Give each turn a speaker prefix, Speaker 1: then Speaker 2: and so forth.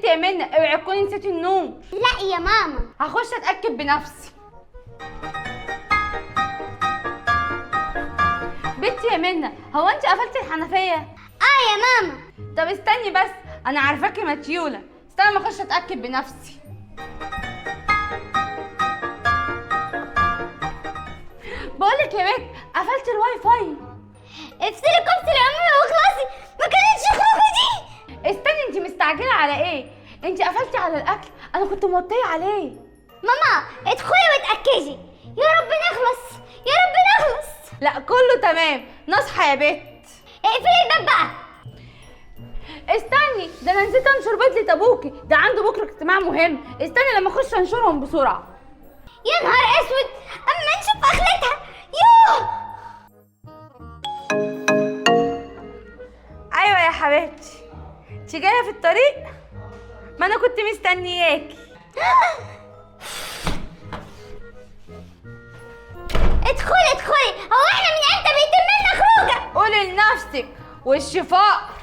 Speaker 1: يا منى اوعي تكوني نسيتي النوم.
Speaker 2: لا يا ماما،
Speaker 1: هخش اتاكد بنفسي. بنتي يا منى، هو انت قفلتي الحنفية؟
Speaker 2: اه يا ماما.
Speaker 1: طب استني بس، انا عارفاكي متيوله، استني ما اخش اتاكد بنفسي. بقولك يا بنت، قفلت الواي فاي.
Speaker 2: افصلي كبس العمر واخلصي، ما كانتش خروجه دي.
Speaker 1: استني، انت مستعجلة على ايه؟ انت قفلتي على الاكل، انا كنت موطيه عليه.
Speaker 2: ماما ادخلي واتاكدي. يا رب نخلص، يا رب نخلص.
Speaker 1: لا كله تمام، نصحى يا بت.
Speaker 2: اقفلي الباب بقى.
Speaker 1: استني، ده انا نسيت انشر بدلة ابوكي، ده عنده بكره اجتماع مهم. استني لما اخش انشرهم بسرعة.
Speaker 2: يا نهار اسود، اما نشوف اخرتها. يوه.
Speaker 1: ايوه يا حبيبتي، انت جاية في الطريق؟ ما انا كنت مستنياكي.
Speaker 2: ادخلي ادخلي، هو احنا من امتى بيتم لنا خروجه؟
Speaker 1: قولي لنفسك والشفاء.